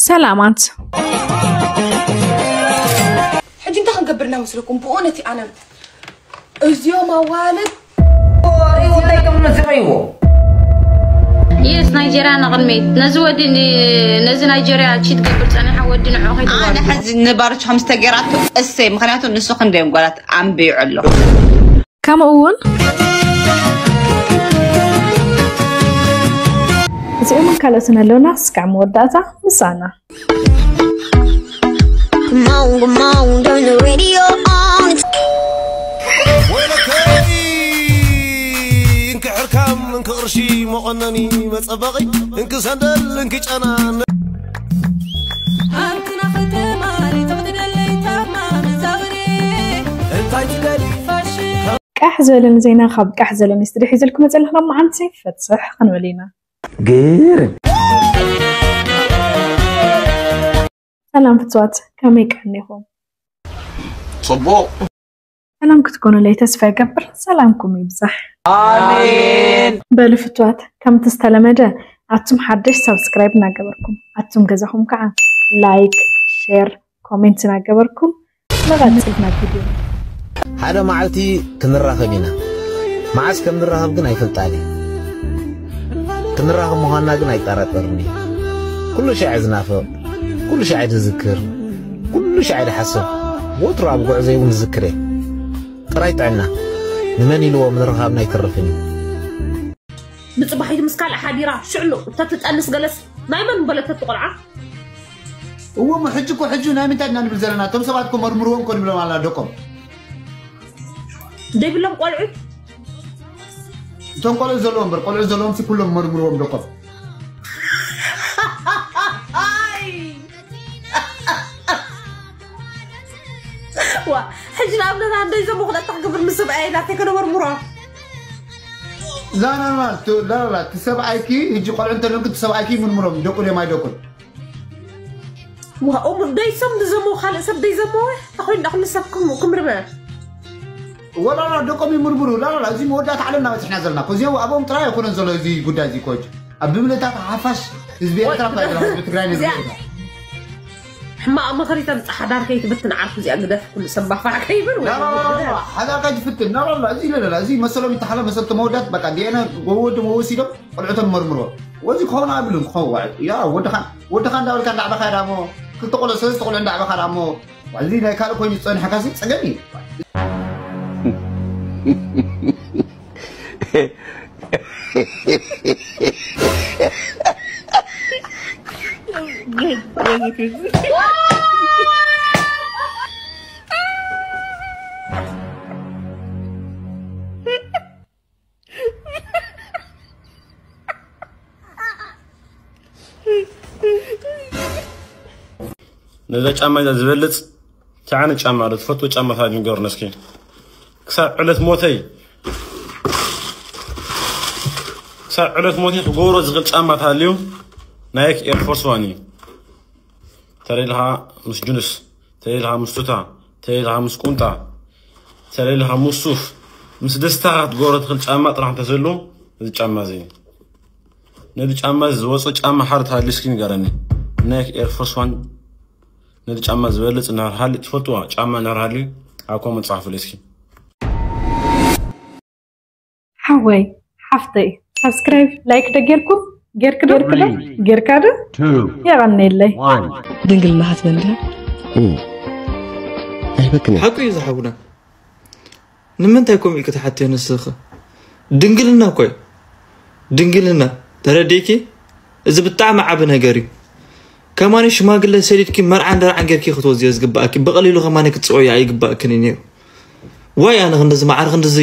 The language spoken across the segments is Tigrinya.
ሰላማት። ሕጂ እንታይ ክንገብር ኢና መስለኩም? ብእውነት ኣነ እዚኦም ኣዋልድ እንታይ ከም ዝርእይዎ የስ ናይጀርያ ንቕድሚት ነዚ ወዲ ን- ነዚ ናይጀርያ ቺት ገብር ጸኒሓ ወዲ ንዑ ኣነ ከይተባሉ ሕዚ ንባርች ከም ዝተገራቱ እሰይ። ምክንያቱ ንሱ ክንደዮም ጓላት ኣንብዩ ኣሎ። ከምኡ እውን እዚኦምን ካልኦትን ኣለውና። እስካዕ መወዳእታ ምሳና። Come on, come on, turn the radio on. ወይለከይ እንኪ ሕርካም እንኪ ቅርሺ መቆነኒ መጸበቂ እንኪ ሰንደል እንኪ ጨና ኣብትና ከተማ ሪትም ትደለይ ታማ መዛውሪ እንታይ ትደሊ ፋሽን ቃሕ ዝበለኒ ዜና ካብ ቃሕ ዝበለኒ ስቱዲዮ ሒዘልኩም መፅእ ኣለኹ። ሎማዓንቲ ፈትሕ ክንብል ኢና። ግርም ሰላም ፍትዋት፣ ከመይ ቀኒኹም? ጽቡቕ ሰላም ክትኮኑለይ ተስፋ ይገብር። ሰላምኩም ይብዛሕ። ኣሜን በሉ ፍትዋት፣ ከምቲ ዝተለመደ ኣቱም ሓደሽ ሳብስክራይብ እናገበርኩም፣ ኣቱም ገዛኹም ከዓ ላይክ፣ ሼር፣ ኮሜንት እናገበርኩም ንቐጽል ናብ ቪድዮ። ሓደ መዓልቲ ክንራኸብ ኢና። መዓስ ከም ንራኸብ ግን ኣይፈልጣን እየ። ክንራኸብ ምዃንና ግን ኣይጠራጠርን እየ። ኩሉ ሻዕ ዝናፍቕ፣ ኩሉ ሻዕ ዝዝክር፣ ኩሉ ሻዕ ዝሓስብ፣ ወትሩ ኣብ ጉዕዞይ እውን ዝዝክር እየ። ጥራይ ጥዕና፣ ንመን ኢልዎ ምርኻብና ኣይተርፍን እዩ። ንጽባሒት ምስ ካልእ ሓዲራ ሽዕሉ እተትጠንስ ገለስ ናይ መን በለተት ቆልዓ እዎ እሞ ሕጂ እኮ ሕጂ ናይ ምንታይ ኢና ንብል ዘለና? እቶም ሰባት እኮ መርምርዎም እኮ ንብሎም ኣለና ደቆም። ደይብሎም ቆልዑ እቶም ቆልዑ ዘለዎም እምበር ቆልዑ ዘለዎም ሲ ኩሎም መርምርዎም ደቆም። ዋ ሕጂ ንኣብነት ኣንደይ ዘሞ ክለታ ክገብር ምስ ሰብኣይ ናተይ ከነበርምሮ ዛናና ላላ እቲ ሰብኣይኪ ሕጂ ቆልዑ እንተለንክ እቲ ሰብኣይኪ ምርምሮም ደቁ ደም ኣይደቁን ዋ እሙር ደይሶም ድዘሞ ካልእ ሰብ ደይዘሞ ተኮይን ዳኹሉ ሰብ ክም- ክምርመር ወላላ ደቆም ይምርምሩ ላላ እዚ መወዳእታ ዓለም እናበፅሕና ዘለና እኮ እዚኦም ኣብኦም ጥራይ ኣይኮነን ዘሎ እዚ ጉዳይ እዚ ኮጅ ኣብ ብምልእታት ሓፋሽ ህዝቢ ኤርትራ እኳ ይግራ ህዝቢ ትግራይ ነዚ እዚኣ ሕማቕ ምኽሪ ተምፅእ ሓዳር ከይትብትን ዓርኩ እዚኣ ግደፍ ኩሉ ሰብ ባፋዕ ከይብል ወይ ሓዳር ከይትፍትን ናባላ እዚ ኢለለላ እዚ መሰሎም ይተሓለ መሰል ተመወዳት በቃ ዲኤነ ወወድም ወወሲዶም ቆልዑቶም መርምሮ ወዚ ክኸውን ኣብልን ክኸውን ዋዕድ ያ ወድኻ ወድኻ እንዳበልካ እንዳዕበኻ ዳሞ ክልተ ቆልዑ ሰለስተ ቆልዑ እንዳዕበኻ ዳሞ እዚ ናይ ካልእ ኮይኑ ዝፀንሐካ ሲ ፀገም እዩ ነዛ ጫማ እዛ ዝበልጽ ተዓነ ጫማ ዶ ትፈትዎ ጫማ ታጅ ንገሩና እስኪ ክሳብ ዕለት ሞተይ ክሳብ ዕለት ሞተይ ክገብሮ ዝኽእል ጫማ ተሃልዩ ናይክ ኤርፎርስ ዋን እዩ ተለይልኻ ምስ ጁንስ ተለይልኻ ምስ ቱታ ተለይልኻ ምስ ቁምጣ ተለይልኻ ምስ ሱፍ ምስ ደስታ ክትገብሮ ትኽእል ጫማ ጥራሕ እንተዘሉ እዚ ጫማ እዚ ነዚ ጫማ እዚ ዝወፅእ ጫማ ሓደ ተሃልዩ እስኪ ንገረኒ ናይክ ኤርፎርስ ዋን ነዚ ጫማ ዝበልፅ እናርሃሊ ትፈልጥዋ ጫማ እናርሃሊ ኣብ ኮመንት ፃሕፉለይ እስኪ ሓወይ ሓፍተይ ሳብስክራይብ ላይክ ዶ ጌርኩም ጌርክ ዶ ጌርካ ዶ የቐነየለይ ድንግልና ሃትመንዳ ኣይበክን ሓቁ እዩ ዝሓውና ንምንታይ ከምኡ ኢልክ ትሓትዮ ንስኺ ድንግልና እኮ እዩ ድንግልና ተረዲእኪ እዚ ብጣዕሚ ዓቢ ነገር እዩ ከማኒ ሽማግለ ሰዲድኪ መርዓን ደርዓን ጌርኪ ክትወዝዮ ዝግባእኪ ብቐሊሉ ከማኒ ክትፅወዮ ኣይግባእክን እዩ ነይሩ ዋይ ኣነ ክንደዚ ማዕረ ክንደዚ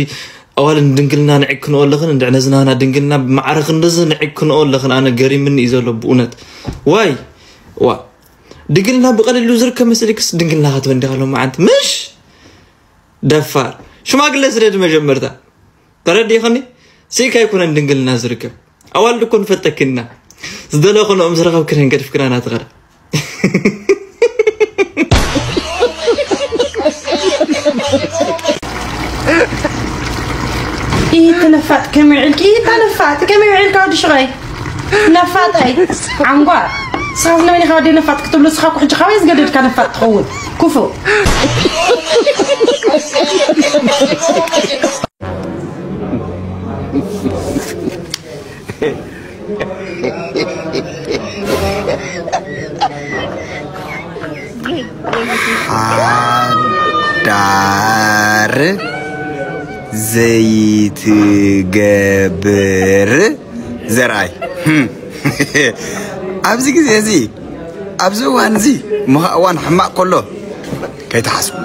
ኣዋል ድንግልና ንዕክንኦ ኣለኽን እንድዕ ነዝናና ድንግልና ብማዕረ ክንደዚ ንዕክንኦ ኣለኽን ኣነ ገሪምኒ እዩ ዘሎ ብእውነት ዋይ ዋ ድንግልና ብቐሊሉ ዝርከብ መስልክስ ድንግልና ክትበንዲ ከሎ መዓንቲ ምሽ ደፋር ሽማግለ ስደድ መጀመርታ ተረዲእኽኒ ስኢካ ኣይኮነን ድንግልና ዝርከብ ኣዋልድ እኮ ንፈጠክን ኢና ዝደለኹ ንኦም ዝረኸብክን ገድፍክና ናትኸዳ ኢት ነፋጥ ከመይ ውዒልኪ ኢታ ነፋጥ ከመይ ውዒልካ ወዲ ሽቐይ ነፋጠይ ዓንጓር ንስኻ ንመን ኢኻ ወዲ ነፋጥ ክትብሎ? ንስኻ እኮ ሕጂ ካበይ ዝገደድካ ነፋጥ ትኸውን? ክፉእ። ሓዳር ዘይትገብር ዘርኣይ። ህም። ኣብዚ ግዜ እዚ፣ ኣብዚ እዋን እዚ፣ ምኻ እዋን ሕማቕ ከሎ ከይትሓስቡ።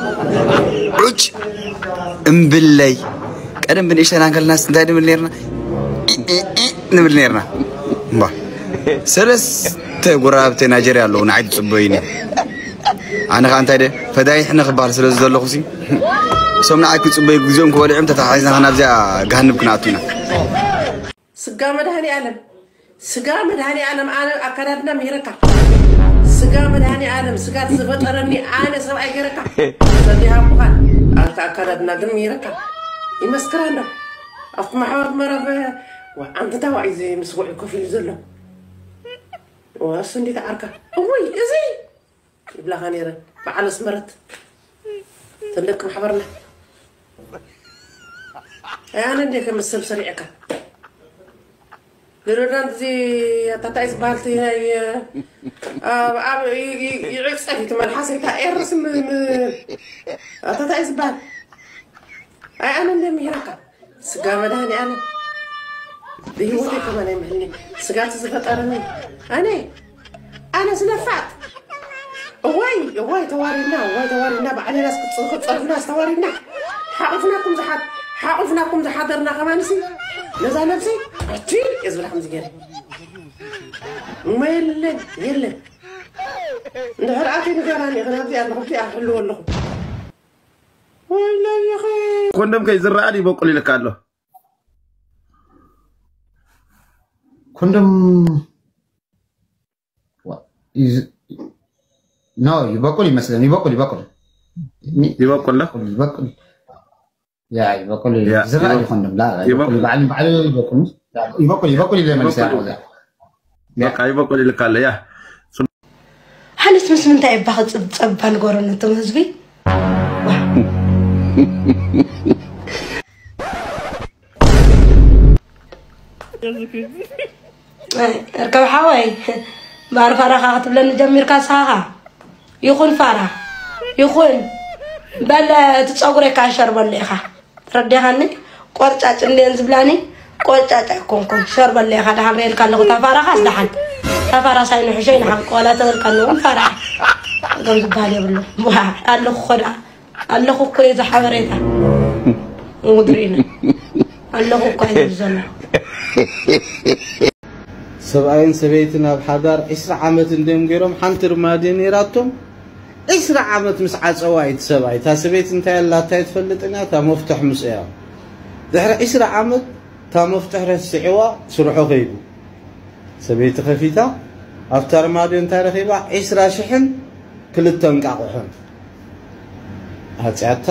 ዑጭ እምብለይ። ቀደም ብንእሽተና እንከለናስ እንታይ ንብል ነርና? ኢ፣ ኢ፣ ኢ ንብል ነርና። እምባ። ሰለስተ ጎረባብቲ ናይጀርያ ኣለዉ፣ ንዓይ ዝጽበዩኒ። ኣነ ኸኣ እንታይ ደ፣ ፈዳይሕ ንኽበሃል ስለ ዝደለኹ ሲ፣ እሶም ንዓይ ክጽበዩ ግዜኦም ክበልዑ እዮም፣ ተተሓሒዝና ናብዚኣ ገሃንብ ክንኣቱ ኢና። ስጋ መድኃኔ ዓለም፣ ስጋ መድኃኔ ዓለም፣ ኣነ ኣካዳድና ምሂረካ። ስጋ መድኃኔ ዓለም፣ ስጋ ዝፈጠረኒ ኣነ ሰብኣይ ገይረካ። ሰዲሃ ምዃን፣ ኣንተ ኣካዳድና ግን ምሂረካ። ይመስክር ኣሎ። ኣብቲ ማሕበር መረብ፣ ዋ፣ ኣንተ ታዋይ እዚ ምስ ውዑይ ኮፍ ኢሉ ዘሎ። ዋ፣ እሱ እንዴት ዓርካ? እውይ፣ እዚ ይብላኻ ነይረ። በዓል ኣስመረት። እተን ደቂ ማሕበርና። ኣይ፣ ኣነ እንዴ ከም ሰብ ሰሪዕካ። ዶዶራንት እዚ ኣታታይ ዝበሃል እቲ ናይ፣ ኣብ፣ ኣብ፣ ይ-፣ ይ-፣ ይዕጸፍ እዩ እቲ መልሓሰይ፣ እታ ኤርስ ም-፣ ም-፣ ኣታታይ ዝበሃል። ኣይ፣ ኣነ እንደ ምሂረካ። ስጋ መድኃኔ ዓለም። ብህይወተይ ከማን ኣይምሕልኒ። ስጋ እቲ ዝፈጠረኒ። ኣነ፣ ኣነ ዝነፋጥ። እዋይ፣ እዋይ፣ ተዋሪድና፣ እዋይ፣ ተዋሪድና፣ ባዕለናስ ክጽ-፣ ክጸርፍናስ ተዋሪድና። ሓቑፍናኩም ዝሓ-፣ ሓቑፍናኩም ዝሓደርና ከማንሲ፣ ነዛ ነብሰይ፣ ኣቲ፣ እየ ዝብላ ከምዚ ገይረ። እሞ የለን፣ የለን። እንድሕር ኣትዩ ንገራኒ፣ እኽን ኣብዚኣ ኣለኹ፣ ኣብዚኣ ክሕልዎ ኣለኹ። ወይለይ ይኸ። ኮንዶም ከይ ዝረኣ ድዩ በቁል ኢልካ ኣሎ? ኮንዶም ዋ፣ ይዝ-፣ ኖ፣ ይበቁል ይመስለኒ፣ ይበቁል፣ ይበቁል። ይበቁል ዶ? ይበቁል፣ ይበቁል። ያ፣ ይበቁል፣ ያ፣ ዝረኣ ይበቁል። ይኾን ዶ? ላ፣ ይበቁል። ይበቁል፣ ባዕሉ፣ ባዕሉ ይበቁል። ይበቁል፣ ይበቁል ይብለ መልስ ይበቁል። ያው፣ ያ። ያ። በቃ ይበቁል ይልካለ፣ ያ። ሓንስ ምስ ምንታይ እባ ክጽብጸብ እባ ንገረኒ ነቶም ህዝቢ? ዋ። ኣይ፣ እርከብ ሓወይ፣ እምበኣር ፋራኻ ክትብለኒ ጀሚርካ ንስኻ ኸኣ? ይኹን ፋራ፣ ይኹን። በል፣ እቲ ጸጉረይ ከኣ ሸርበሉ ኢኻ። ተረዲኻኒ? ቆርጫጭ እንድየን ዝብላኒ፣ ቆርጫጭ ኣይኮንኩን። ሸርበሉ ኢኻ፣ ደሓን ርእየልካ ኣለኹ። እታ ፋራኻስ ደሓን። እታ ፋራስ ኣይንሕሾ ኢና፣ ሓቂ ዋላ ተበልካኒ እውን ፋራ እያ። ጸገም ዝበሃል የብሉን። ዋ፣ ኣለኹ እኮ ደኣ። ኣለኹ እኮ እየ፣ እዚ ሓበሬታ። እንጉድ ርኢና። ኣለኹ እኮ እየ ዝብል ዘሎ። ሰብኣይን ሰበይትን ኣብ ሓዳር ዒስራ ዓመት እንድዮም ገይሮም፣ ሓንቲ ርማድዮ ነይራቶም። ዒስራ ዓመት ምስ ዓጸዋ እዩ እቲ ሰብኣይ። እታ ሰበይቲ እንታይ ኣላታ ኣይትፈልጥን እያ፣ እታ መፍትሕ ምስ እያ። ድሕሪ ዒስራ ዓመት እታ መፍትሕ ረሲዕዋ ስርሑ ከይዱ። ሰበይቲ ከፊታ፣ ኣብታ ርማድዮ እንታይ ረኺባ? ዒስራ ሽሕን ክልተ እንቃቑሖን። ኣጽያታ፣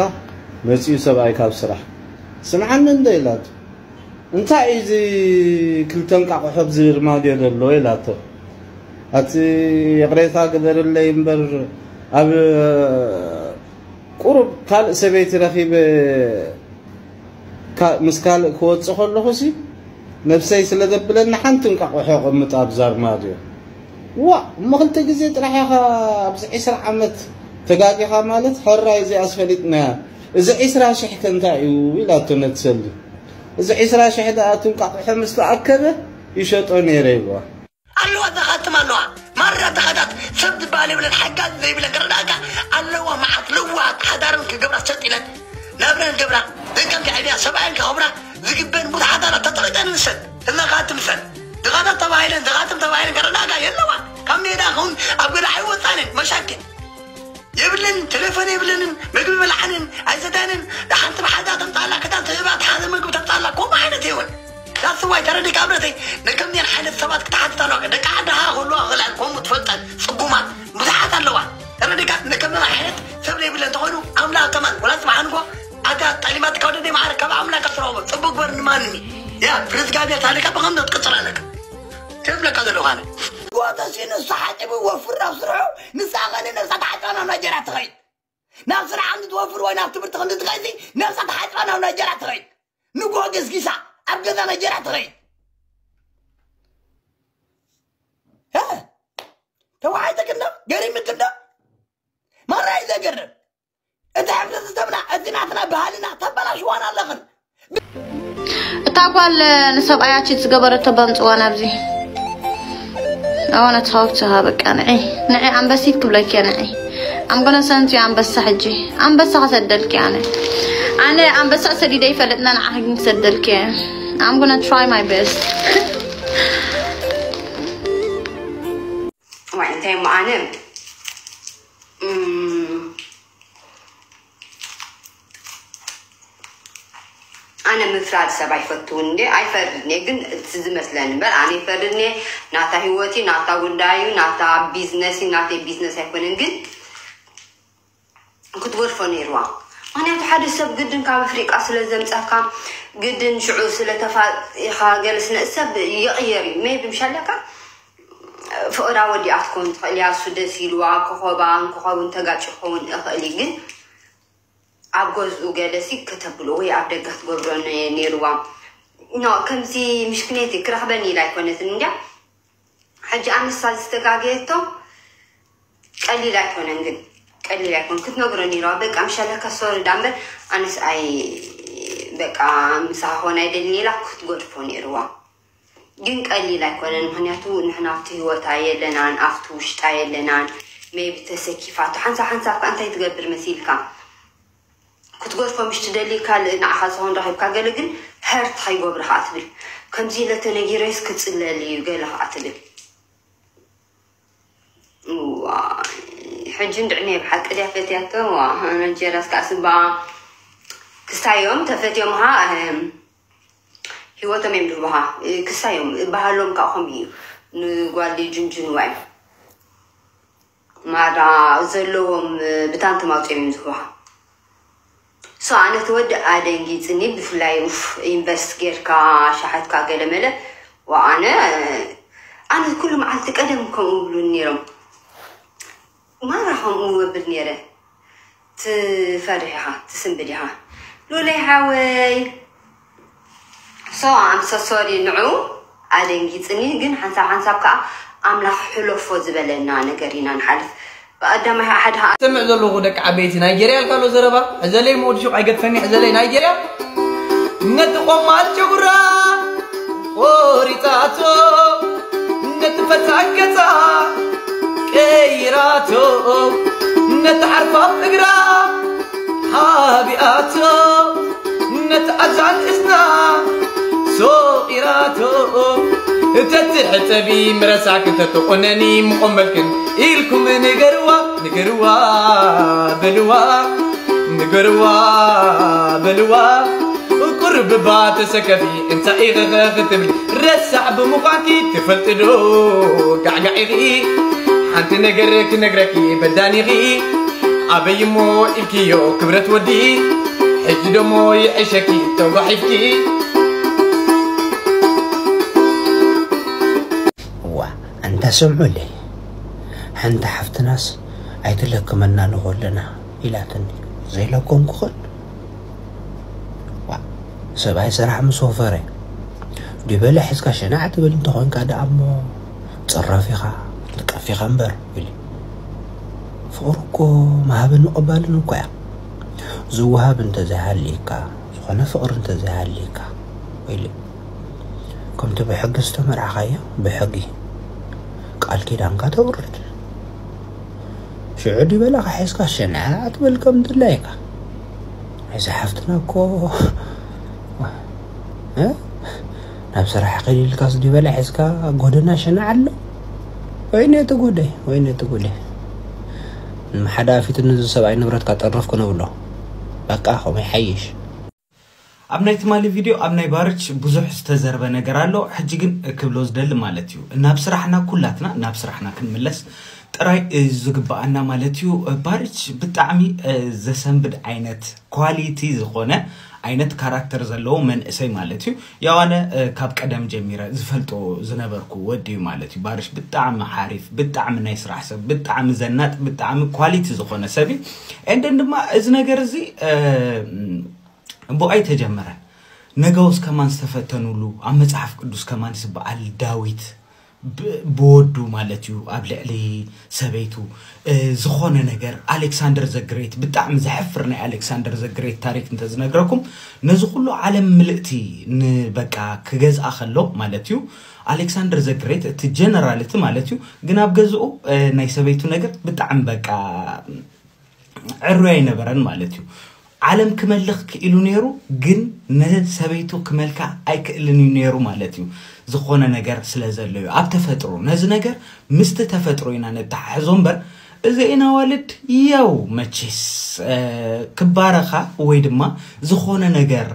መጺኡ ሰብኣይ ካብ ስራሕ። "ስምዓኒ እንዶ" ኢላቶ። "እንታይ እዩ እዚ ክልተ እንቃቑሖ ኣብዚ ርማድዮ ዘሎ?" ኢላቶ። "ኣቲ ይቕሬታ ግበርለይ እምበር፣ ኣብ ቁሩብ ካልእ ሰበይቲ ረኺበ፣ ካ-፣ ምስ ካልእ ክወጽእ ከለኹሲ፣ ነብሰይ ስለ ዘብለኒ ሓንቲ እንቃቑሖ ኣቐምጥ ኣብዛ ኣርማድዮ። ዋእ፣ እሞ ክልተ ግዜ ጥራሕ ኢኻ ኣብዚ ዒስራ ዓመት ተጋጊኻ ማለት፣ ሕራይ እዚኣስ ፈሊጥናያ። እዚ ዒስራ ሽሕ ከ እንታይ እዩ?" ኢላቶ ነቲ ሰልዲ። "እዚ ዒስራ ሽሕ ደኣ እቲ እንቃቑሖ ምስ ተኣከበ ይሸጦ ነይረ" ኢልዋ። ኣለዋ፣ ዘኻትም ኣለዋ። ማራ ተኻታት ሰብ ዝበሃል የብለን፣ ሓጋዚ ዘይብለን ክረዳእካ ኣለዋ። መዓት ለዋሃት ሓዳረን ክገብራ ሰጥ ኢለን ናብረን ገብራ፣ ደቀን ከዕብያ፣ ሰብኣየን ከኸብራ ዝግበን ብዙሓት ኣላት ተጠቒጠን ንሰን እዘኻትም ሰን። ድኻታት ተባሂለን፣ ዘኻትም ተባሂለን ክረዳእካ የለዋ። ካብ ሜዳ ኸውን ኣብ ገዳ ኣይወጻንን፣ መሻክል። የብለንን፣ ቴሌፎን የብለንን፣ ምግቢ በልዓንን ኣይሰታንን። ሓንቲ መሓዛ ተምጻላ፣ ክዳን ተህባ፣ ተሓዘ ምግቢ ተምጻላ፣ ከምኡ ዓይነት ህይወት። ዳስዋይ ተረዲካ እምነተይ፣ ነከምዚአን ዓይነት ሰባት ክትሓትት ኣለዋ። ደቂ ዓድኻ ክህልዋ ክኽእላ እየን፣ ከምኡ ትፈልጠን ጽጉማት ብዙሓት ኣለዋ። ተረዲካ፣ ነከምዚአን ዓይነት ሰብ ዘይብለን እንተኾይኑ፣ ኣምላኽ ከማን፣ ወላ ጽባሕ ንግሆ፣ ኣታ ጠሊማትካ ወደደይ መዓረ፣ ካብ ኣምላኽ ክትረኽቦ፣ ጽቡቕ ግበር ንማንም። ያ፣ ፍረ እግዚኣብሔር ተሃሊካ ብኸምዚ ክትቅጽል ኣለካ። ትብለካ ዘለኹ ኣነ። ተሲ ንሱ ሓፂቡ ወፍር ናብ ስርሑ፣ ንሳ ኸነ ነብሳ ተሓፅባ ናብ ናይጀርያ ትኸይድ። ናብ ስራሕ እንድትወፍር ወይ ናብ ትምህርቲ ክንዲ ትኸይድ፣ ነብሳ ተሓፅባ ናብ ናይጀርያ ትኸይድ። ንግሆ ገስጊሳ ኣብ ገዛ ናይጀርያ ትኸይድ። እ? ተዋሒጥክና? ገሪምክና? ማራ እዩ ዘገርም። እቲ ሕብረተሰብና፣ እቲ ናትና ባህልና ተበላሽዋና ኣለኽን። እታ ጓል ንሰብኣያ ቺት ዝገበረቶ በምፅዋ ናብዚ ኣዋነት ሃውትሃ በቃ ንዒ ንዒ ኣንበሲት ክብለኪ ንዒ ኣምጎነ ሰንቲ ኣንበሳ ሕጂ ኣንበሳ ክሰደልኪ ኣነ ኣነ ኣንበሳ ሰዲደ ይፈልጥና ንዓኺ ግን ክሰደልኪ I'm gonna try my best ዋይ እንታይ እሞ ኣነ እም፣ ኣነ ምፍራድ ሰብ ኣይፈትውን እንዴ ኣይፈርድን እየ ግን እቲ ዝመስለኒ እምበር ኣነ ይፈርድን እየ ናታ ህይወት እዩ ናታ ጉዳይ እዩ ናታ ቢዝነስ እዩ ናተይ ቢዝነስ ኣይኮነን ግን ክትገድፎ ነይርዋ ምክንያቱ ሓደ ሰብ ግድን ካብ ኣፍሪቃ ስለ ዘምፀካ ግድን ሽዑ ስለ ተፋጢካ ገለ ስነ ሰብ ይቕየር እዩ ሜቢ ምሻለካ ፍቕራ ወዲኣ ክትከውን ትኽእል እያ እሱ ደስ ኢልዋ ክኾባ እንክኸውን ተጋጭ ክኸውን ይኽእል እዩ ግን ኣብ ገዝኡ ገለሲ ከተብሎ ወይ ኣብ ደገ ክትገብሮ ነ- ነይርዋ ኖ ከምዚ ምሽክነቲ ክረኽበኒ ኢላ ኣይኮነትን እንድያ ሕጂ ኣነሳ ዝተጋገየቶ ቀሊል ኣይኮነን ግን ቀሊል ኣይኮን ክትነግሮ ነይርዋ በቃ ምሻለካ ሶሪ ዳ እምበር ኣነስ ኣይ በቃ ምሳኻ ኾን ኣይደልን ኢላ ክትገድፎ ነይርዋ ግን ቀሊል ኣይኮነን ምክንያቱ ንሕና ኣብቲ ህይወታ የለናን ኣብቲ ውሽጣ የለናን maybe ተሰኪፋቶ ሓንሳብ ሓንሳብ ከ እንታይ ትገብር መሲልካ ክትገድፎ ምሽ ትደሊ ካልእ ንዓኻ ዝኾን ረኺብካ ገለ ግን hurt ከይገብር ከዓ ትብል ከምዚ ኢለ ተነጊረስ ክፅለል እዩ ገለ ከዓ ትብል ዋይ፣ ሕጂ እንድዕነ ብሓቂ ድያ ፈትያቶ ዋ ነጀራስ ከዓ ስባ ክስታዮም ተፈትዮምኻ እህም፣ ህይወቶም እዮም ዝህቡኻ እ፣ ክስታዮም ባህሎም ከዓ ከምኡ እዩ ንጓል ጅንጅንዋ እዮም ማራ ዘለዎም እ፣ ብታንቶም ኣውፅኦም እዮም ዝህቡኻ So ኣነ እቲ ወዲ ኣደንጊፅኒ ብፍላይ ኡፍ invest ጌርካ ሻሓትካ ገለ መለ ወኣነ ኣነ ኩሉ መዓልቲ ቀደም ከምኡ ይብሉኒ ነይሮም ማራ ከምኡ እብል ነይረ ትፈርሕ ኢኻ ትስንብድ ኢኻ ሉለይ ሓወይ So I'm so sorry ንዑ ኣደንጊፅኒ ግን ሓንሳብ ሓንሳብ ከዓ ኣምላኽ ሕለፎ ዝበለና ነገር ኢና ንሓልፍ ብቐዳማይ ሓደ ሰምዕ ዘለኹ ደቂ ዓበይቲ ናይጀርያ ኢልካ ኣሎ ዘረባ ሕዘለይ መወዲ ሹቕ ኣይገድፈኒ ሕዘለይ ናይጀርያ ነቲ ቆማል ጨጉራ ቆሪፃቶ ነቲ ፈታን ገፃ ቀይራቶ ነቲ ሓርፋፍ እግራ ሓቢኣቶ ነቲ ኣዛን እዝና ሶቒራቶ እተትሕፀቢ ምረሳክ እንተትቑነኒ ምቖመልክን ኢልኩም ንገርዋ ንገርዋ በልዋ ንገርዋ በልዋ ቁርብባ ተሰከፊ እንታይ ኢኺ ክትብሊ ረሳዕ ብምዃንኪ ትፈልጢ ዶ ጋዕጋዕ ኢኺ ሓንቲ ነገር ክነግረኪ በዳኒኺ ኣበይሞ ኢልክዮ ክብረት ወዲ ሕጂ ደሞ ይዕሸኪ ተጓሒፍኪ እዋ ኣንታ ሰምዑለይ ሓንቲ ሓፍትናስ ኣይትለክመና ንኾለና ኢላትኒ ዘይለኮምኩኽን ሰብኣይ ስራሕ ምስ ወፈረ ዲበለ ሒዝካ ሸናዕ ትብል እንተኾንካ ደኣ እሞ ፅረፍ ኢኻ ንቀፍ ኢኻ እምበር ኢሉ ፍቕሪ እኮ ምሃብን ምቕባልን እኮ እያ ዝወሃብ እንተዘይሃልይካ ዝኾነ ፍቕሪ እንተዘይሃልይካ ኢሉ ከምቲ ብሕጊ ዝተመርዓኻዮ ብሕጊ ቃል ኪዳንካ ተውርድ ሽዑ ዲበላኻ ሒዝካ ሸናዕ ትብል ከም ድላይካ እዚ ሓፍትና እኮ ናብ ስራሕ ከይድ ኢልካስ ዲበላ ሒዝካ ጎደና ሸናዕ ኣሎ ወይኔ እቲ ጉደይ ወይኔ እቲ ጉደይ ንሓደ ኣፊቱ ነዚ ሰብኣይ ንብረትካ ጠረፍኩ ነብሎ በቃ ከምኡ ይሓይሽ ኣብ ናይ ትማሊ ቪድዮ ኣብ ናይ ባርች ብዙሕ ዝተዘርበ ነገር ኣሎ። ሕጂ ግን ክብሎ ዝደሊ ማለት እዩ ናብ ስራሕና ኩላትና ናብ ስራሕና ክንምለስ ጥራይ እዩ ዝግበኣና ማለት እዩ። ባርች ብጣዕሚ ዘሰንብድ ዓይነት ኳሊቲ ዝኾነ ዓይነት ካራክተር ዘለዎ መንእሰይ ማለት እዩ። ያው ኣነ ካብ ቀደም ጀሚረ ዝፈልጦ ዝነበርኩ ወዲ እዩ ማለት እዩ። ባርሽ ብጣዕሚ ሓሪፍ፣ ብጣዕሚ ናይ ስራሕ ሰብ፣ ብጣዕሚ ዘናጥ፣ ብጣዕሚ ኳሊቲ ዝኾነ ሰብ እዩ። ኤንደን ድማ እዚ ነገር እዚ ብኣይ ተጀመረ። ነገውስ ከማን ዝተፈተኑሉ ኣብ መጽሓፍ ቅዱስ ከማን ዝበዓል ዳዊት ብወዱ ማለት እዩ ኣብ ልዕሊ ሰበይቱ ዝኾነ ነገር ኣሌክሳንደር ዘግሬት ብጣዕሚ ዘሕፍር ናይ ኣሌክሳንደር ዘግሬት ታሪክ እንተዝነግረኩም ነዚ ኩሉ ዓለም ምልእቲ ንበቃ ክገዝኣ ከሎ ማለት እዩ ኣሌክሳንደር ዘግሬት እቲ ጀነራል እቲ ማለት እዩ ግን ኣብ ገዝኡ ናይ ሰበይቱ ነገር ብጣዕሚ በቃ ዕሩይ ኣይነበረን ማለት እዩ። ዓለም ክመልኽ ክኢሉ ነይሩ ግን ንሰበይቱ ክመልካ ኣይክእልን እዩ ነይሩ ማለት እዩ። ዝኾነ ነገር ስለ ዘሎ እዩ ኣብ ተፈጥሮ። ነዚ ነገር ምስቲ ተፈጥሮ ኢና ነተሓሕዞ እምበር እዘኤን ኣዋልድ ያው መቼስ ክባረኻ ወይ ድማ ዝኾነ ነገር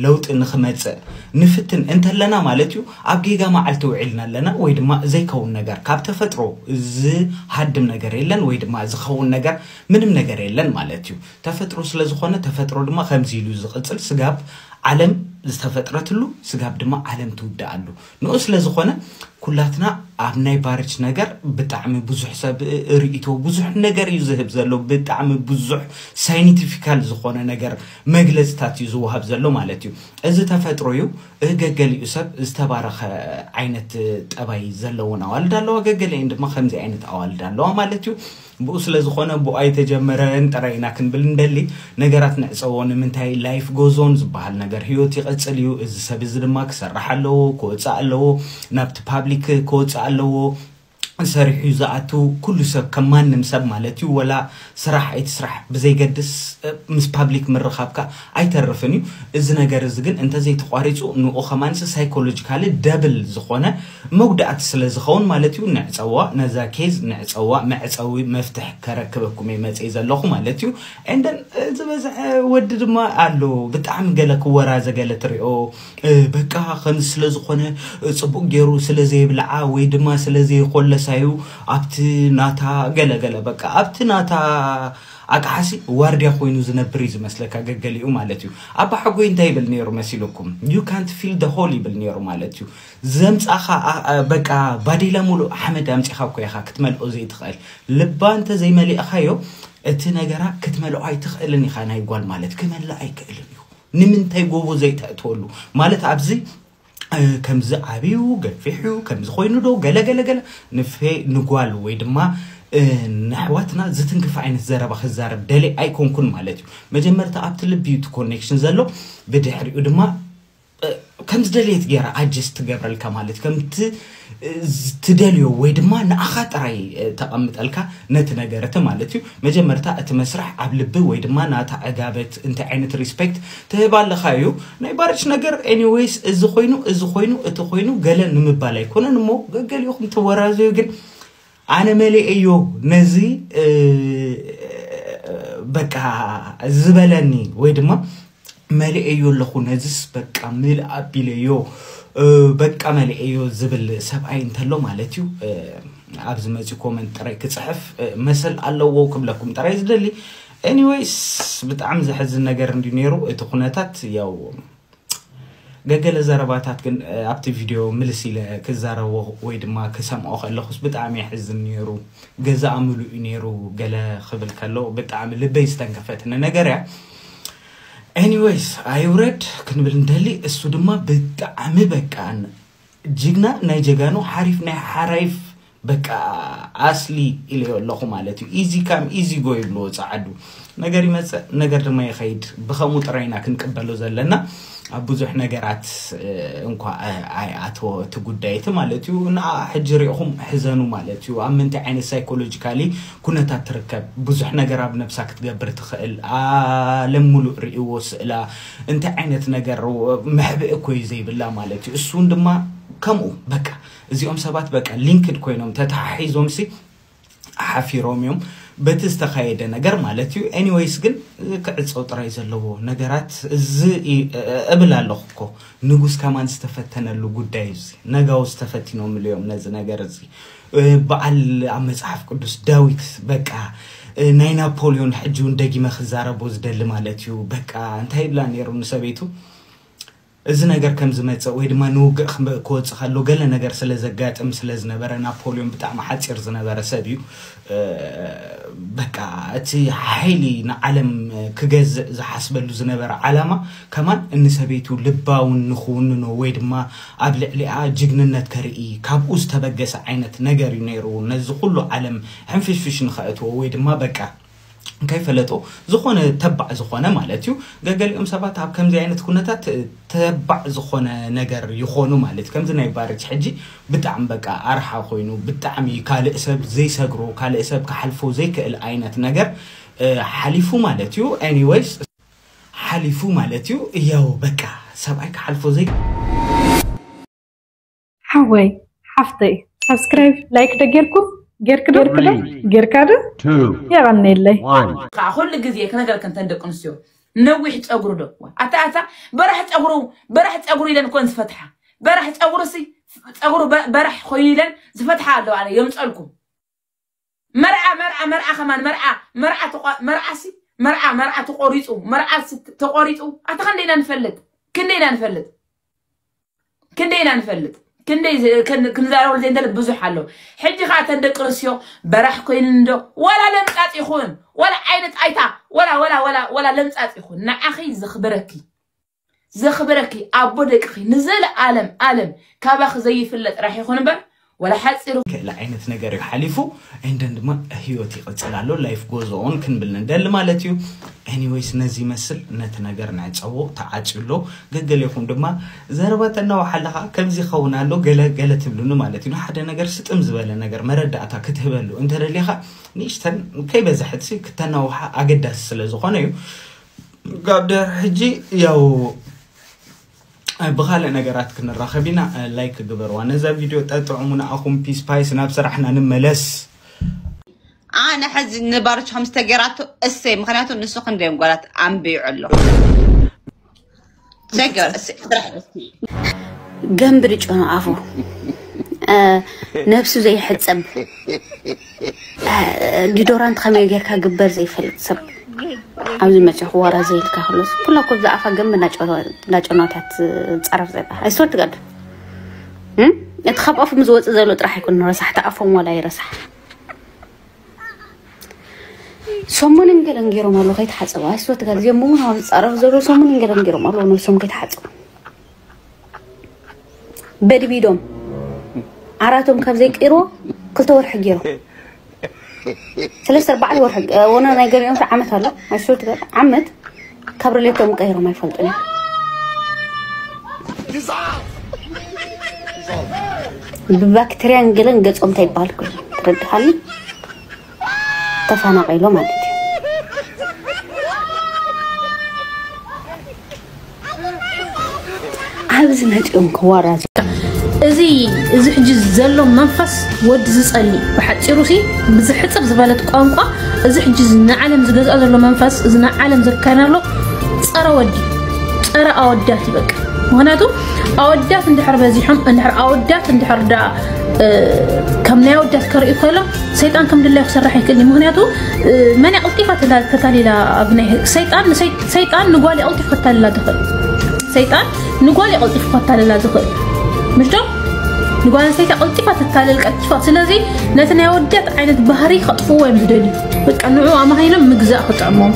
ለውጢ ንክመፅእ ንፍትን እንተለና ማለት እዩ ኣብ ጌጋ መዓልቲ ውዒልና ኣለና ወይ ድማ ዘይከውን ነገር ካብ ተፈጥሮ ዝሃድም ነገር የለን ወይ ድማ ዝኸውን ነገር ምንም ነገር የለን ማለት እዩ። ተፈጥሮ ስለ ዝኾነ ተፈጥሮ ድማ ከምዚ ኢሉ ዝቕፅል ስጋብ ዓለም ዝተፈጥረትሉ ስጋብ ድማ ዓለም ትውድኣሉ ንኡ ስለ ዝኾነ ኩላትና ኣብ ናይ ባርች ነገር ብጣዕሚ ብዙሕ ሰብ ርእቶ ብዙሕ ነገር እዩ ዝህብ ዘሎ ብጣዕሚ ብዙሕ ሳይንቲፊካል ዝኾነ ነገር መግለፅታት እዩ ዝወሃብ ዘሎ ማለት እዩ። እዚ ተፈጥሮ እዩ። ገገሊኡ ሰብ ዝተባረኸ ዓይነት ጠባይ ዘለውን ኣዋልድ ኣለዋ፣ ገገሊኤን ድማ ከምዚ ዓይነት ኣዋልድ ኣለዋ ማለት እዩ። ብኡ ስለ ዝኾነ ብኡ ኣይተጀመረን ጥራይ ኢና ክንብል እንደሊ። ነገራት ንዕፀዎ ንምንታይ life goes on ዝበሃል ነገር ህይወት ይቐፅል እዩ። እዚ ሰብ እዚ ድማ ክሰርሕ ኣለዎ፣ ክወፅእ ኣለዎ፣ ናብቲ ፓብሊክ ክወፅእ ኣለዎ። ሰሪሑ እዩ ዝኣቱ ኩሉ ሰብ ከም ማንም ሰብ ማለት እዩ ወላ ስራሕ ኣይትስራሕ ብዘይገድስ ምስ ፓብሊክ ምርኻብካ ኣይተርፍን እዩ። እዚ ነገር እዚ ግን እንተዘይተቋሪፁ ንኡ ከማንስ ሳይኮሎጂካሊ ደብል ዝኾነ መጉዳእቲ ስለ ዝኸውን ማለት እዩ ንዕፀዋ ነዛ ኬዝ ንዕፀዋ መዕፀዊ መፍትሕ ከረክበኩም እየ መፅእ ዘለኹ ማለት እዩ። እንደን ዝበዝሐ ወዲ ድማ ኣሎ ብጣዕሚ ገለ ክወራዘ ገለ ትሪኦ በቃ ከምዚ ስለ ዝኾነ ፅቡቅ ገይሩ ስለ ዘይብልዓ ወይ ድማ ስለ ዘይኮለሳዩ ኣብቲ ናታ ገለገለ በቃ ኣብቲ ናታ ኣቅሓሲ ዋርድያ ኮይኑ ዝነብር እዩ ዝመስለካ ገገሊኡ ማለት እዩ። ኣባ ሓጎይ እንታይ ይብል ነይሩ መሲልኩም you can't fill the hole ይብል ነይሩ ማለት እዩ። ዘምፃኻ በቃ ባዴላ ሙሉእ ሓመድ ኣምፂኻ እኮ ኢኻ ክትመልኦ ዘይትኽእል። ልባ እንተ ዘይመሊእኻዮ እቲ ነገራ ክትመልኦ ኣይትኽእልን ኢኻ ናይ ጓል ማለት ክመልእ ኣይክእልን እዩ። ንምንታይ ጎቦ ዘይተእትወሉ ማለት ኣብዚ ከምዚ ዓብዩ ገፊሑ ከምዚ ኮይኑ ዶ ገለገለገለ ንፌ ንጓል ወይ ድማ ንሕዋትና ዝትንክፍ ዓይነት ዘረባ ክዛረብ ደለ ኣይኮንኩን ማለት እዩ። መጀመርታ ኣብቲ ልቢ እዩ ኮኔክሽን ዘሎ ብድሕሪኡ ድማ ከም ዝደልየት ገይራ ኣጀስት ትገብረልካ ማለት ከምቲ ትደልዮ ወይ ድማ ንኣኻ ጥራይ ተቐምጠልካ ነቲ ነገር እቲ ማለት እዩ። መጀመርታ እቲ መስራሕ ኣብ ልቢ ወይ ድማ ናታ ዕጋበት እንታይ ዓይነት ሪስፔክት ትህብ ኣለኻ እዩ። ናይ ባርች ነገር ኤኒዌይስ እዚ ኮይኑ እዚ ኮይኑ እቲ ኮይኑ ገለ ንምባል ኣይኮነን እሞ ገገሊኹም ትወራዘዩ ግን ኣነ መሊኤዮ ነዚ በቃ ዝበለኒ ወይ ድማ መሊኤዮ ኣለኹ ነዚስ በቃ ምልእ ኣቢለዮ በቃ መሊኤዮ ዝብል ሰብኣይ እንተሎ ማለት እዩ። ኣብዚ መፂ ኮመንት ጥራይ ክፅሕፍ መሰል ኣለዎ ክብለኩም ጥራይ ዝደሊ። ኤኒወይስ ብጣዕሚ ዘሕዝን ነገር እንዲ ነይሩ እቲ ኩነታት ያው ገገለ ዘረባታት ግን ኣብቲ ቪድዮ ምልስ ኢለ ክዛረቦ ወይ ድማ ክሰምዖ ከለኹስ ብጣዕሚ የሕዝን ነይሩ። ገዛኣ ምሉእ እዩ ነይሩ ገለ ክብል ከሎ ብጣዕሚ ልበይ ዝተንከፈትኒ ነገር እያ። ኤኒወይስ ኣይውረድ ክንብል እንደሊ እሱ ድማ ብጣዕሚ በቃ ጅግና ናይ ጀጋኑ ሓሪፍ ናይ ሓራይፍ በቃ ኣስሊ ኢለዮ ኣለኹ ማለት እዩ። ኢዚ ካም ኢዚ ጎ ይብልዎ ፃዓዱ። ነገር ይመፅእ ነገር ድማ ይኸይድ። ብኸምኡ ጥራይ ኢና ክንቅበሎ ዘለና። ኣብ ብዙሕ ነገራት እንኳ ኣይኣተዎ እቲ ጉዳይ እቲ ማለት እዩ። ንዓ ሕጂ ሪእኹም ሕዘኑ ማለት እዩ። ኣብ ምንታይ ዓይነት ሳይኮሎጂካሊ ኩነታት ትርከብ ብዙሕ ነገር ኣብ ነብሳ ክትገብር ትኽእል። ኣለም ሙሉእ ርእይዎ ስእላ እንታይ ዓይነት ነገር መሕብኢ እኮ እዩ ዘይብላ ማለት እዩ። እሱን ድማ ከምኡ በቃ እዚኦም ሰባት በቃ ሊንክድ ኮይኖም ተተሓሒዞም ሲ ሓፊሮም እዮም። በቲ ዝተኻየደ ነገር ማለት እዩ። ኤኒዌይስ ግን ክዕፀው ጥራይ ዘለዎ ነገራት እዚ እ- እ- እብል ኣለኹ እኮ። ንጉስ ከማን ዝተፈተነሉ ጉዳይ እዩ እዚ። ነጋውስ ተፈቲኖምሉ እዮም ነዚ ነገር እዚ። እ፣ በዓል ኣብ መጽሓፍ ቅዱስ ዳዊት በቃ እ፣ ናይ ናፖሊዮን ሕጂ እውን ደጊመ ክዛረቦ ዝደሊ ማለት እዩ። በቃ እንታይ ይብላ ነይሩ ንሰበይቱ፣ እዚ ነገር ከም ዝመጽእ ወይ ድማ ንውግእ ክም- ክወጽእ ከሎ ገለ ነገር ስለ ዘጋጥም ስለ ዝነበረ፣ ናፖሊዮን ብጣዕሚ ሓጺር ዝነበረ ሰብ እዩ። እ፣ በቃ እቲ ሓይሊ ንዓለም ክገዝእ ዝሓስበሉ ዝነበረ ዓላማ ከማን ንሰበይቱ ልባውን ንክውንኖ ወይ ድማ ኣብ ልዕሊኣ ጅግንነት ከርኢ ካብኡ ዝተበገሰ ዓይነት ነገር እዩ ነይሩ። ነዚ ኩሉ ዓለም ሕንፍሽፍሽ ንኸእትዎ ወይ ድማ በቃ ከይፈለጦ ዝኾነ ተባዕ ዝኾነ ማለት እዩ። ገገሊኦም ሰባት ኣብ ከምዚ ዓይነት ኩነታት ተባዕ ዝኾነ ነገር ይኾኑ ማለት እዩ። ከምዚ ናይ ባርጅ ሕጂ ብጣዕሚ በቃ ኣርሓ ኮይኑ ብጣዕሚ ካልእ ሰብ ዘይሰግሮ ካልእ ሰብ ክሓልፎ ዘይክእል ዓይነት ነገር እ፣ ሓሊፉ ማለት እዩ። ኤኒዌይስ ሓሊፉ ማለት እዩ። ያው በቃ ሰብኣይ ክሓልፎ ዘይ ሓወይ ሓፍተይ ሳብስክራይብ ላይክ ዶ ጌርኩም ጌርክ ዶ ጌርክ ዶ ጌርካ ዶ two, የቐነየለይ one. ከዓ ኩሉ ግዜ ክነገረክን እተን ደቂ ኣንስትዮ ነዊሕ ፀጉሪ ዶ ኣታ ኣታ በራሕ ፀጉሩ በራሕ ፀጉሪ ኢለን ኮን ዝፈትሓ በራሕ ፀጉሪ ሲ ፀጉሩ በ- በራሕ ኮይኑ ኢለን ዝፈትሓ ኣለዋ ኣነ የምፀልኩም መርዓ መርዓ መርዓ ከማን መርዓ መርዓ ተቋ- መርዓ ሲ መርዓ መርዓ ተቆሪፁ መርዓ ሲ ተቆሪፁ ኣታ ክንደይ ኢና ንፈልጥ ክንደይ ኢና ንፈልጥ ክንደይ ኢና ንፈልጥ ክንደይ ዝ- ከን- ክንዛረበሉ ዘይንደለ ብዙሕ ኣሎ ሕጂ ከዓ ተን ደቂ ኣንስትዮ በራሕ ኮይንን ዶ ዋላ ለምፃፅ ይኹን ዋላ ዓይነት ኣይታ ዋላ ዋላ ዋላ ዋላ ለምፃፅ ይኹን ንዓኺ ዘኽብረኪ ዘኽብረኪ ኣቦ ደቅኺ ንዘለኣለም ኣለም ካባኺ ዘይፍለ ጥራሕ ይኹን እምበር ወላ ሓፂሩ ክእል ዓይነት ነገር እዩ ሓሊፉ። እንደን ድማ ህይወት ይቕፅል ኣሎ። ላይፍ ጎዞ ኦን ክንብል ንደሊ ማለት እዩ። ኤኒዌይስ ነዚ ይመስል። ነቲ ነገር ንዕፀዎ። ተዓፅዩ ኣሎ። ገገሌኹም ድማ ዘረባ ተናውሓ ኣለኻ ከምዚ ይኸውን ኣሎ ገለ ገለ ትብሉኒ ማለት እዩ። ንሓደ ነገር ስጥም ዝበለ ነገር መረዳእታ ክትህበሉ እንተደሊኻ ንእሽተን ከይበዛሕትሲ ክተናውሓ ኣገዳሲ ስለ ዝኾነ እዩ። ጋብደር ሕጂ ያው ብኻልእ ነገራት ክንራኸብ ኢና። ላይክ ግበርዋ ነዛ ቪድዮ ጠጥዑሙ ንኣኹም። ፒስ ፓይስ ናብ ስራሕና ንመለስ። ኣነ ሕዚ ንባርች ከም ዝተገራቶ እሰይ ምክንያቱ ንሱ ክንደዮም ጓላት ኣንብዩ ኣሎ ሰገር እሰይ ስራሕ ገንብሪ ጨኖ ኣፉ እ፣ ነብሱ ዘይሕጸብ እ፣ ዲዶራንት ከመይ ጌርካ ግበር ዘይፈልጥ ሰብ ኣብዚ መጽኹ ዋራ ዘይልካ ክሎስ ኩላ ኮ ዝኣፋ ገንብ ናጨኖታት ጸረፍ ዘላ ኣይስወር ትጋዱ እቲ ካብ ኣፎም ዝወጽእ ዘሎ ጥራሕ ኣይኮን ረሳሕ ተኣፎም ዋላ ይረሳሕ ሰሙንን ገለን ገይሮም ኣለዉ ከይተሓፀቡ ኣይስወትካ እዚኦም እውን ኣብ ዝፃረፍ ዘሎ ሰሙንን ገለን ገይሮም ኣለዉ ነብሶም ከይተሓፀቡ በድቢዶም ዓራቶም ካብ ዘይቀይርዎ ክልተ ወርሒ ገይሮም ሰለስተ ኣርባዕተ ወርሒ ወነ ናይ ገሊኦም ዓመት ኣሎ ኣይስወትካ ዓመት ካብ ሪሌቶም ቀይሮም ኣይፈልጡን እዮም ብባክተርያን ገለን ገፆም እንታይ ይበሃል ኮይኑ ትረድሃኒ ተፈናቒሎ ማለት እዩ ኣብዚ መፂኦም ክዋራዙ እዚ እዚ ሕጂ ዘሎ መንፈስ ወዲ ዝጸሊ ብሓጺሩ ሲ ብዝሕጽር ዝበለት ቋንቋ እዚ ሕጂ ንዓለም ዝገዝኣ ዘሎ መንፈስ እዚ ንዓለም ዘካና ኣሎ ጸረ ወዲ ጸረ ኣወዳት ይበቅ ምክንያቱ ኣወዳት እንድሕር በዚሖም እንድሕር ኣወዳት እንድሕር ዳ ከም ናይ ኣወዳት ከርእዩ ከሎም ሰይጣን ከም ድላዩ ክሰርሕ ኣይክእል ምክንያቱ መን ቀልጢፋ ተታሊላ ኣብ ናይ ሰይጣን ሰይጣን ንጓል ቀልጢፍ ከታልላ ትኽእል ሰይጣን ንጓል ቀልጢፍ ከታልላ ዝኽእል ምሽዶ ንጓል ኣንስተይቲ ቀልጢፋ ትታለል ቀልጢፋ ስለዚ ነቲ ናይ ወዳት ዓይነት ባህሪ ከጥፍዎ እዮም ዝደልዩ በቃ ንዑ ኣማሂሎም ምግዛእ ክጥዕሞም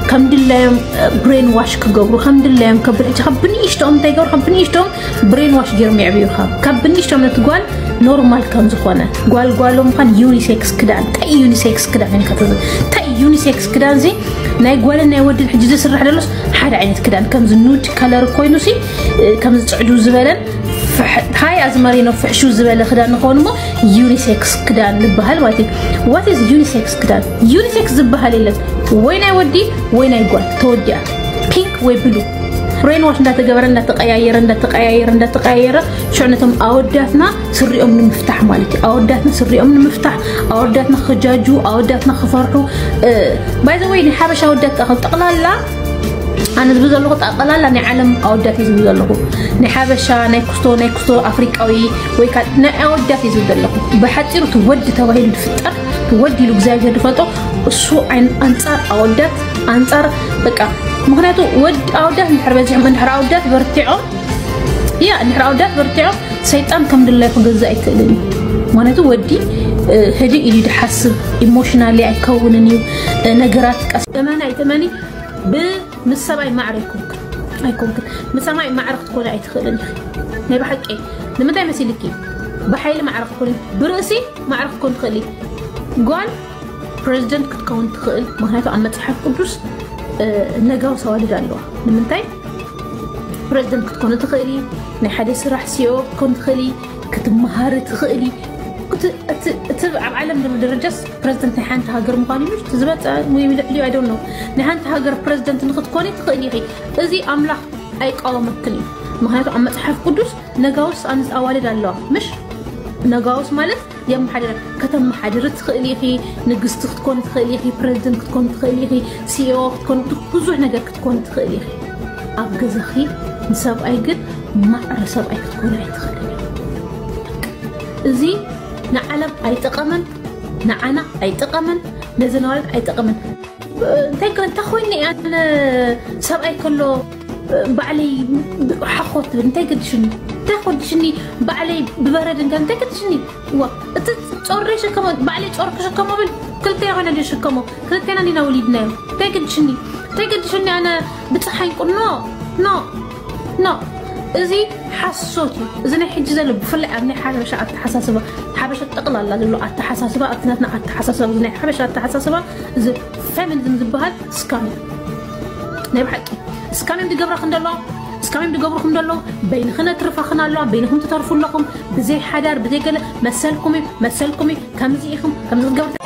ከም ድላዮም ብሬን ዋሽ ክገብሩ ከም ድላዮም ከብል ሕጂ ካብ ብንእሽቶም እንታይ ገብሩ ካብ ብንእሽቶም ብሬን ዋሽ ገይሮም የዕብዩኻ ካብ ብንእሽቶም ነቲ ጓል ኖርማል ከም ዝኾነ ጓል ጓሎም ምዃን ዩኒሴክስ ክዳን እንታይ ዩኒሴክስ ክዳን እዩ ከተዝ እንታይ ዩኒሴክስ ክዳን ዚ ናይ ጓልን ናይ ወድን ሕጂ ዝስራሕ ደሎስ ሓደ ዓይነት ክዳን ከምዚ ኑድ ከለር ኮይኑ ሲ ከምዚ ፅዕዱ ዝበለን ታይ ኣዝመሪኖ ፍሕሹ ዝበለ ክዳን ንኸውን እሞ ዩኒሴክስ ክዳን ዝበሃል ማለት እዩ what is unisex ክዳን unisex ዝበሃል የለን ወይ ናይ ወዲ ወይ ናይ ጓል ተወዲኣ ፒንክ ወይ ብሉ ብሬን ዋሽ እንዳተገበረ እንዳተቀያየረ እንዳተቀያየረ እንዳተቀያየረ ሽዑ ነቶም ኣወዳትና ስሪኦም ንምፍታሕ ማለት እዩ። ኣወዳትና ስሪኦም ንምፍታሕ፣ ኣወዳትና ክጃጁ፣ ኣወዳትና ክፈርሑ። ባይ ዘ ወይ ናይ ሓበሻ ኣወዳት ጠቕላላ ኣነ ዝብል ዘለኹ ጠቕላላ ናይ ዓለም ኣወዳት እዩ ዝብል ዘለኹ። ናይ ሓበሻ፣ ናይ ክስቶ፣ ናይ ክስቶ ኣፍሪቃዊ ወይ ከዓ ናይ ኣወዳት እዩ ዝብል ዘለኹ። ብሓፂሩ እቲ ወዲ ተባሂሉ ዝፍጠር፣ እቲ ወዲ ኢሉ እግዚኣብሔር ዝፈልጦ እሱ ኣይ- ኣንፃር ኣወዳት፣ ኣንፃር በቃ። ምክንያቱ ወድ ኣወዳት እንድሕር በዚሖም፣ እንድሕር ኣወዳት በርቲዖም፣ ያ እንድሕር ኣወዳት በርቲዖም፣ ሰይጣን ከም ድላዩ ክገዝእ ኣይክእልን እዩ። ምክንያቱ ወዲ ህድእ ኢሉ ድሓስብ፣ ኢሞሽናሊ ኣይከውንን እዩ። ነገራት ቀስ እመኒ ኣይትእመኒ፣ ብ ምስ ሰብኣይ ማዕረ ኣይኮንክን ኣይኮንክን ምስ ሰብኣይ ማዕረ ክትኮነ ኣይትኽእልን ኢኺ። ናይ ብሓቂ ንምንታይ መሲልኪ? ብሓይሊ ማዕረ ክትኮኒ፣ ብርእሲ ማዕረ ክትኮን ትኽእሊ። ጓል ፕሬዚደንት ክትከውን ትኽእል። ምክንያቱ ኣብ መፅሓፍ ቅዱስ ነጋውስ ኣዋልድ ኣለዋ። ንምንታይ ፕሬዚደንት ክትኮኒ ትኽእሊ? ናይ ሓደ ስራሕ ሲኦ ክትኮን ትኽእሊ፣ ክትመሃሪ ትኽእሊ። እቲ ኣብ ዓለም ዘሎ ደረጃስ ፕሬዚደንት ናይ ሓንቲ ሃገር ምዃን እዩ ዝበፀ ወይ ልዕሊ ኣይ ዶንት ኖ። ናይ ሓንቲ ሃገር ፕሬዚደንት ንክትኮኒ ትኽእሊ ኢኺ። እዚ ኣምላኽ ኣይቃወመክን እዩ። ምክንያቱ ኣብ መፅሓፍ ቅዱስ ነጋውስ ኣንስት ኣዋልድ ኣለዋ። ምሽ ነጋውስ ማለት የመሓድረ ከተመሓድሪ ትኽእሊ ኢኺ። ንግስቲ ክትኮኒ ትኽእሊ ኢኺ። ፕሬዚደንት ክትኮኒ ትኽእሊ ኢኺ። ሲኢኦ ክትኮኒ ብዙሕ ነገር ክትኮኒ ትኽእሊ ኢኺ። ኣብ ገዛኺ ንሰብኣይ ግን ማዕረ ሰብኣይ ክትኮኒ ኣይትኽእልን። እዚ ንዓለም ኣይጠቐመን፣ ንዓና ኣይጠቐመን፣ ነዘን ኣዋልድ ኣይጠቐመን። እንታይ ከ- እንታይ ኮይነ ኣነ ሰብኣይ ከሎ ባዕለይ ሓኾት ትብል እንታይ ገድሽኒ እንታይ ገድሽኒ ባዕለይ ብበረድ እንከ እንታይ ገድሽኒ ዋ እቲ ጾር ይሽከሞ ባዕለይ ጾር ክሽከሞ ብል ክልተ ይኾነ ድሽከሞ ክልተና ዲና ወሊድናዮ እንታይ ገድሽኒ እንታይ ገድሽኒ ኣነ ብፀሓይ ቁኖ ኖ ኖ እዚ ሓሶት እዩ። እዚ ናይ ሕጂ ዘሎ ብፍላይ ኣብ ናይ ሓበሻ ኣተሓሳስባ ሓበሻ ጠቕላላ ዘሎ ኣተሓሳስባ ኣብቲ ናትና ኣተሓሳስባ እዚ ናይ ሓበሻ ኣተሓሳስባ እዚ ፌሚኒዝም ዝበሃል ስካም እዩ። ናይ ብሓቂ ስካም እዮም ዝገብራኽን ዘለዋ ስካም እዮም ዝገብሩኽን ዘለዉ። በይንኽን ኣትርፋኽን ኣለዋ በይንኹም ትተርፉ ኣለኹም። ብዘይ ሓዳር ብዘይ ገለ መሰልኩም እዩ መሰልኩም እዩ። ከምዚ ኢኹም ከምዚ ክትገብሩ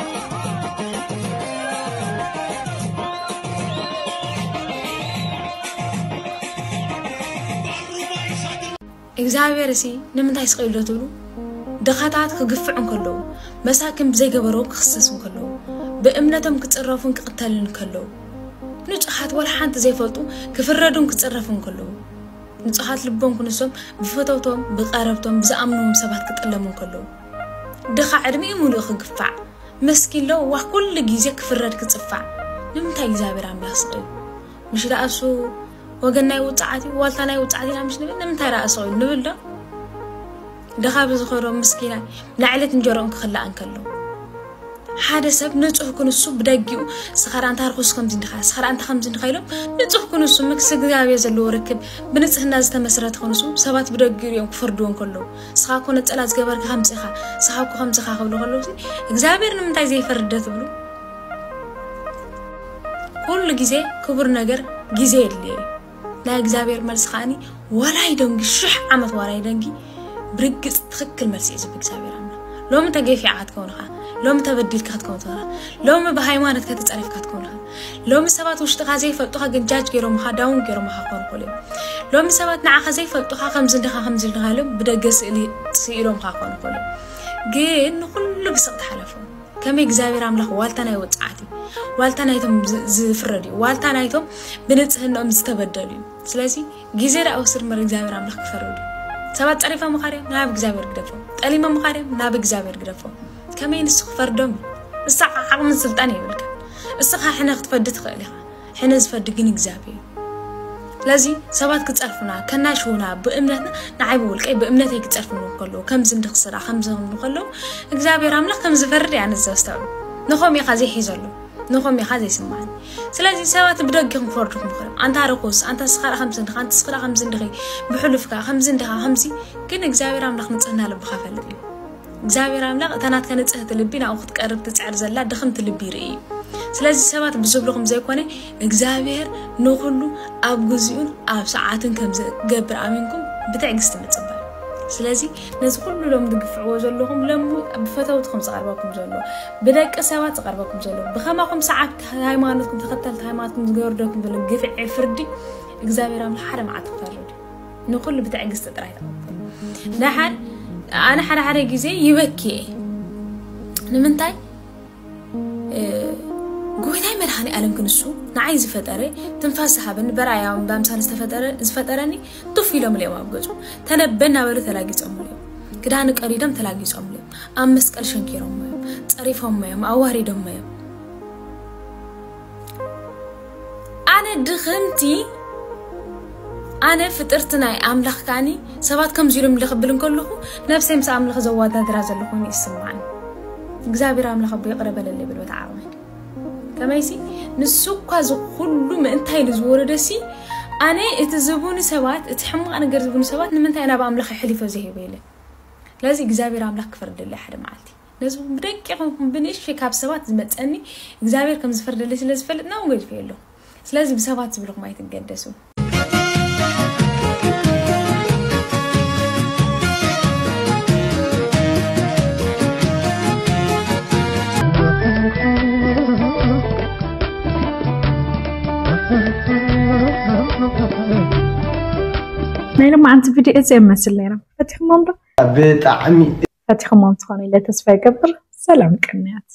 እግዚኣብሔር እሲ ንምንታይ ስቕ ኢሉ ዶ ትብሉ? ድኻታት ክግፍዑ እንከለዉ፣ መሳኪን ብዘይገበርዎ ክኽሰሱ እንከለዉ፣ ብእምነቶም ክጽረፉን ክቕተሉን እንከለዉ፣ ንጹሃት ወላ ሓንቲ ዘይፈልጡ ክፍረዱን ክጽረፉን እንከለዉ፣ ንጹሃት ልቦም ክንሶም ብፈተውቶም፣ ብቐረብቶም፣ ብዝኣምንዎም ሰባት ክጥለሙ እንከለዉ፣ ድኻ ዕድሚኡ ምሉእ ክግፋዕ፣ መስኪን ዶ ዋህ ኩሉ ግዜ ክፍረድ ክጽፋዕ፣ ንምንታይ እግዚኣብሔር ኣምላኽ ስቕ ኢሉ? ምሽ ደኣ እሱ ወገን ናይ ውጽዓት እዩ፣ ዋልታ ናይ ውጽዓት ኢና ምሽ ንብል፣ ንምንታይ ደኣ ስቕ ኢሉ ንብል ዶ? ድኻ ብዝኸዶ ምስኪናይ ንዕለት እንጀሮኦም ክኽላእ እንከሎ፣ ሓደ ሰብ ንጹህ ክንሱ ብደጊኡ፣ "ስኻ ደኣ እንታ ርኹስ ከምዚ እንዲኻ፣ ስኻ ደኣ እንታ ከምዚ እንዲኻ" ኢሎም ንጹህ ክንሱ ምስ እግዚኣብሔር ዘለዎ ርክብ ብንጽህና ዝተመስረተ ክንሱ ሰባት ብደጊኡ ሪኦም ክፈርድዎ እንከለዉ፣ "ስኻ እኮ ነጸላ ዝገበርካ ከምዚ ኢኻ፣ ስኻ እኮ ከምዚ ኢኻ" ክብሉ ከለዉ፣ እግዚኣብሔር ንምንታይ ዘይፈርድ ዶ ትብሉ? ኩሉ ግዜ ክቡር ነገር ግዜ የድልዮ እዩ። ናይ እግዚኣብሔር መልሲ ከዓኒ ዋላ ይደንጊ ሽሕ ዓመት ዋላ ይደንጊ ብርግጽ ትኽክል መልሲ እዩ ዝህብ እግዚኣብሔር ኣምላኽ። ሎሚ ተገፊዕካ ክትከውን ኢኻ፣ ሎሚ ተበዲልካ ክትከውን ትኽእል ኢኻ፣ ሎሚ ብሃይማኖትካ ተጸሪፍካ ክትከውን ኢኻ፣ ሎሚ ሰባት ውሽጥኻ ዘይፈልጡኻ ግን ጃጅ ገይሮምኻ ዳውን ገይሮምኻ ክኾኑ ይኽእሉ እዮም። ሎሚ ሰባት ንዓኻ ዘይፈልጡኻ ከምዚ እንዲኻ ከምዚ እንዲኻ ኢሎም ብደገ ስእሊ ስኢሎምኻ ክኾኑ ይኽእሉ እዮም። ግን ንኹሉ ብስቕ ትሓለፎ። ከመይ እግዚኣብሔር ኣምላኽ ዋልታ ናይ ውጽዓት እዩ። ዋልታ ናይቶም ዝ- ዝፍረድ እዩ። ዋልታ ናይቶም ብንጽህናኦም ዝተበደሉ እዩ። ስለዚ ግዜ ደኣ ወስድ እምበር እግዚኣብሔር ኣምላኽ ክፈርድ እዩ። ሰባት ጸሪፎም ምኻርዮም ናብ እግዚኣብሔር ግደፎም። ጠሊሞም ምኻርዮም ናብ እግዚኣብሔር ግደፎም። ከመይ ንሱ ክፈርዶም እዩ። ንስኻ ዓቕምን ስልጣን የብልካ። እስኻ ሕነ ክትፈዲ ትኽእል ኢኻ። ሕነ ዝፈዲ ግን እግዚኣብሔር እዩ። ስለዚ ሰባት ክጸርፉና ከናሽውና ብእምነትና ንዓይ ብውልቀይ ብእምነተይ ክጸርፉኒ ከለዉ ከምዚ እንዲ ክስራ ከምዚ ክብሉ ከለዉ እግዚኣብሔር ኣምላኽ ከም ዝፈርድ እያ ንዘስተውዕል። ንኸም ኢኻ ዘይሒዘሉ ንኸም ኢኻ ዘይስማዕኒ። ስለዚ ሰባት ብደጊኹም ክፈርዱኹም ይኽእሉ ኣንታ ርኹስ ኣንታ ስኻ ከምዚ እንዲኻ ኣንቲ ስኽራ ከምዚ እንዲኺ ብሕሉፍካ ከምዚ እንዲኻ ከምዚ ግን እግዚኣብሔር ኣምላኽ ንጽህና ልብኻ ፈልጥ እዩ። እግዚኣብሔር ኣምላኽ እታ ናትካ ንጽህቲ ልቢ ናብኡ ክትቀርብ ትጽዕር ዘላ ድኽምቲ ልቢ ይርኢ እዩ። ስለዚ ሰባት ብዝብልኹም ዘይኮነ እግዚኣብሔር ንኹሉ ኣብ ግዚኡን ኣብ ሰዓትን ከም ዝገብር ኣሚንኩም ብትዕግስቲ ምጽባይ። ስለዚ ነዚ ኩሉ ሎም ትግፍዕዎ ዘለኹም ሎም ብፈተውትኹም ዝቐርበኩም ዘሎ ብደቂ ሰባት ዝቐርበኩም ዘሎ ብኸማኹም ሰዓብቲ ሃይማኖትኩም ተኸተልቲ ሃይማኖትኩም ዝገርደኩም ዘሎ ግፍዒ ፍርዲ እግዚኣብሔር ኣምላኽ ሓደ መዓልቲ ክፈርድ እዩ። ንኹሉ ብትዕግስቲ ጥራይ ተቐበል። ደሓር ኣነ ሓደ ሓደ ግዜ ይበኪ እየ። ንምንታይ? ጎይታይ መድሃኒ ኣለም ክንሱ ንዓይ ዝፈጠረ ትንፋስ ዝሃበኒ በራያውን በምሳል ዝተፈጠረ ዝፈጠረኒ ቱፍ ኢሎም እዮም ኣብ ገጹ ተነበ እናበሉ ተላጊጾም እዮም። ክዳን ቀሪዶም ተላጊጾም እዮም። ኣብ መስቀል ሸንኪሮም እዮም። ጸሪፎም እዮም። ኣዋሪዶም እዮም። ኣነ ድኽምቲ ኣነ ፍጥርቲ ናይ ኣምላኽ ካኒ ሰባት ከምዚ ኢሎም ልኽብል እንከለኹ ነብሰይ ምስ ኣምላኽ ዘዋዳድራ ዘሎ ኮይኑ ይስማዓኒ። እግዚኣብሔር ኣምላኽ ኣቦ ይቕረ በለለይ ብል በታ ዓቕመይ። ከመይሲ ንሱ እኳ እዚ ኩሉ ምእንታይ ኢሉ ዝወረደሲ ኣነ እቲ ዝቡኒ ሰባት እቲ ሕማቕ ነገር ዝቡኒ ሰባት ንምንታይ ናብ ኣምላኽ ይሕሊፈ ዘሂበ ኢለ። ስለዚ እግዚኣብሔር ኣምላኽ ክፈርደለይ ሓደ መዓልቲ ነዚ ብደቂቕ ይኹን ብንእሽተይ ካብ ሰባት ዝመፀኒ እግዚኣብሔር ከም ዝፈርደለይ ስለ ዝፈልጥ ናብ ገድፈ ኣለኹ። ስለዚ ብሰባት ዝብልኹም ኣይትገደሱ። ናይ ሎማዓንቲ ቪድዮ እዚ ይመስል ነይራ። ፈቲኹሞም ዶ? ብጣዕሚ ፈቲኹሞም ትኾኑ ኢለ ተስፋ ይገብር። ሰላም ቅንያት።